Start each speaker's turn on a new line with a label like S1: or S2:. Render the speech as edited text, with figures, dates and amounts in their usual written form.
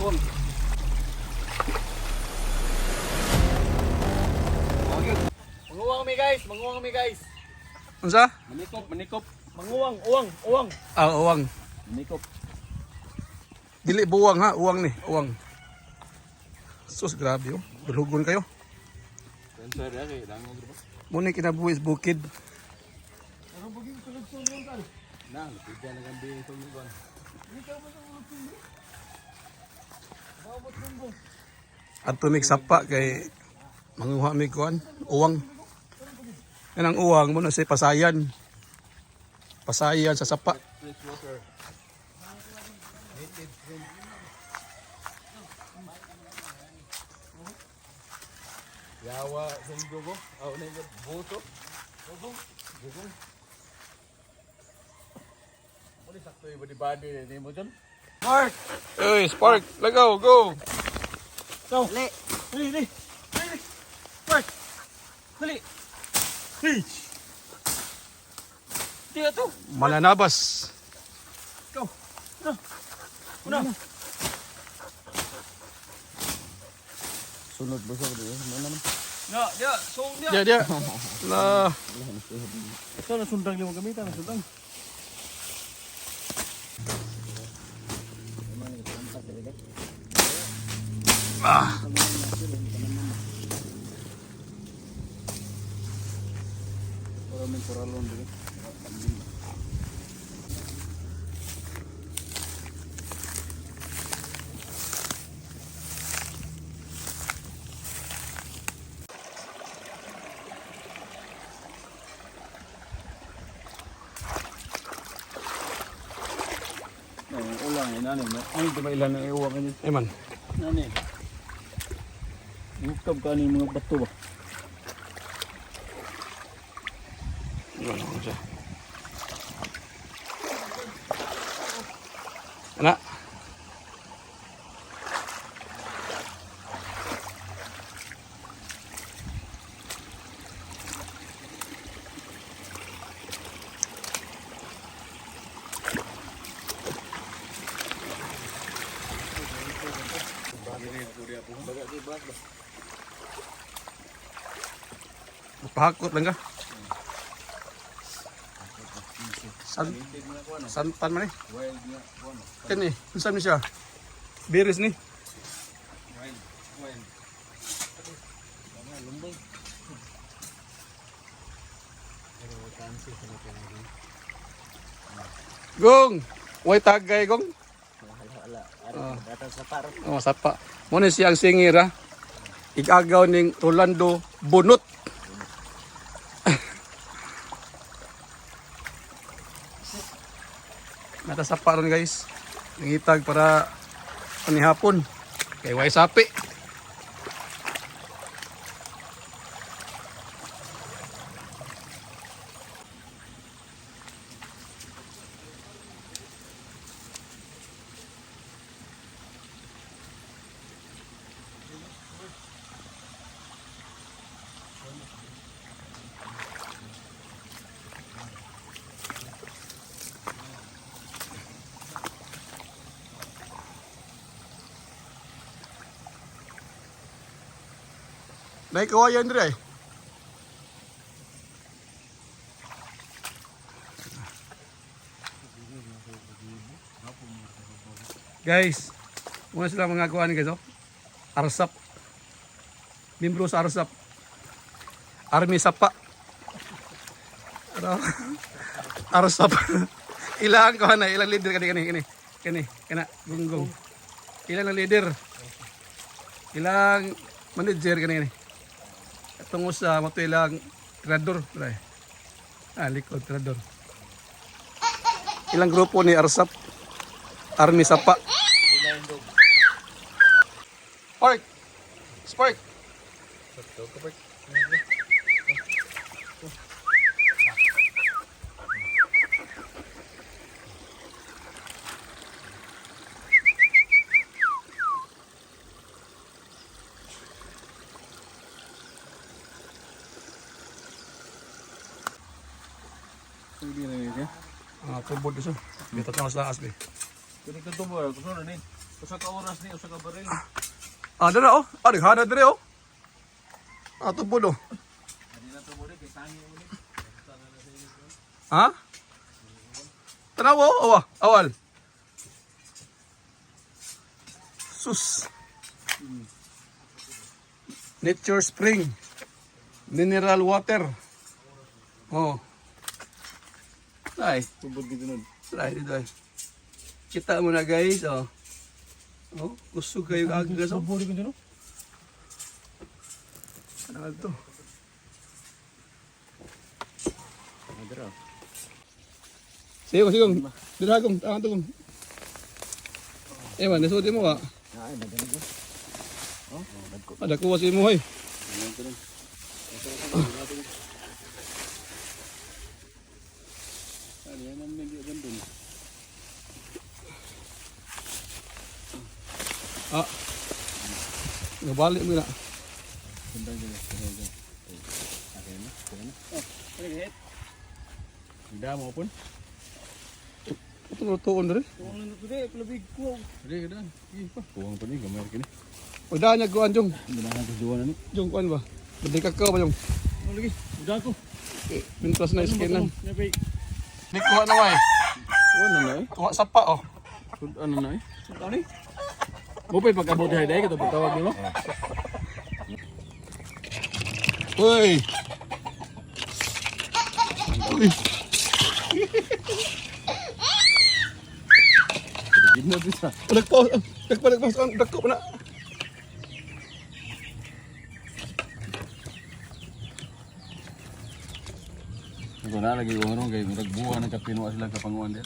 S1: Uwang.
S2: Manguwang kami, guys, manguwang kami, guys.
S3: Unsa?
S1: Manikop, manikop.
S2: Manguwang, uwang, uwang.
S3: Ah, uwang.
S1: Manikop.
S3: Dili buwang ha, uwang ni, uwang. Sus, grabe oh. Dulhugon kayo.
S1: Sensor ya kay dangog ba?
S3: Muna kinabuhi sa bukid.
S1: Na, lupid na gambi ito mo ba?
S3: At tumig sapa kay manguha mi kuan, uwang. Yan ang uwang mo na si pasayan. Pasayan sa sapa.
S1: Fresh water. Native shrimp. Yawa sa ko. Aw na yung buto. Bugong. Bugong.
S2: Muli sakto yung body body ni mo dyan. Mark!
S3: Uy, Spark, lagaw, go.
S2: Go! Dali! Dali! Dali! Dali! Mark! Dali! Hey! Di to!
S3: Mananabas.
S2: Go! Una! Una!
S1: Sunod ba sa kanya? Ano naman?
S2: Na, dia, so dia.
S3: Dia dia. La,
S2: Ito nasundang lima gamitan, nasundang.
S1: Para may kuralon dito. Ulang eh, nani. Ay, di ba ilan ang iuwang ini?
S3: Eman.
S1: Nani. Ngukab ka ni mga bato ba?
S3: Ano ko siya. Ana. Pahakot lang ka. San, santan man eh.
S1: Wild nga. Kuan.
S3: Kani, unsa ni siya? Biris ni.
S1: Wild. Wild. Tama, lumbay.
S3: Gong, way tagay gong.
S4: Wala. Ari, datang sa paro.
S3: Oh, sapa. Mo ni siyang singer ha. Igagaw ning Rolando Bunot. Nata sapa ron, guys. Nangitag para panihapon. Kay way sapi. Nay kawayan dire ay. Guys, muna sila mga kuan, guys, oh. Arsap. Membro sa Arsap. Army Sapa. Ano? Arsap. Ilang kuan na, ilang leader kani kani kani. Kani, kana gunggong. Ilang ang leader? Ilang manager kani kani. Tungo sa mo ilang tirador, pre. Ah, likod tirador. Ilang grupo ni Arsap? Army Sapa. Spark. Spark.
S1: Hindi na niya.
S3: Ah, tubod gusto. Dito ka mas lakas, be.
S1: Kini ka tubo, kuno ni.
S2: Usa ka oras ni, usa ka baril.
S3: Ah, dara oh. Ah, naghana dire oh. Ah, tubod oh. Ha? Tanaw oh, awa, awal. Sus. Nature Spring. Mineral water. Oh. Ay,
S2: Tubod gid nun.
S3: try dito ay. Kita mo na guys, oh. Oh, kusog kayo aggas oh.
S2: Tubod gid nun.
S3: Ano to?
S4: Dara.
S3: Sige, sige. Dira kong, tangan to kong. Eh man, nasuot mo ka.
S4: Ay, madali ko. Oh, dagko.
S3: Ada kuha sa imo hoy.
S2: Ano yan ang medyo gandun.
S3: Ah. Nabalik mo na.
S2: Sundang gid. Sundang. Okay na. Okay na. Oh, ano gid? Hindi mo pun.
S3: Ito lutoon diri.
S2: Kuwang na to di, palabig ko. Di ka dan. Ih pa. Kuwang pa ni gamay kini.
S3: O daan niya kuan jong.
S2: Ganahan ko duwa na ni.
S3: Jong kuan ba? Badi kakao ba jong?
S2: Mo lagi. Udah ko.
S3: Eh, Mintas na iskinan.
S2: Nyapay.
S3: Ni kuha na way.
S2: Kuha na na eh.
S3: Kuha sapa oh.
S2: Ano na eh. Ano ni? Mo pa'y pag-abot dihay dahil kato pagtawag nimo.
S3: Uy. Uy.
S2: Gid na bisa.
S3: Nagpa nagpa nagpa ang dako na.
S2: Ko na lagi ko ron kay murag buwa ng kapino sila kapanguan dir.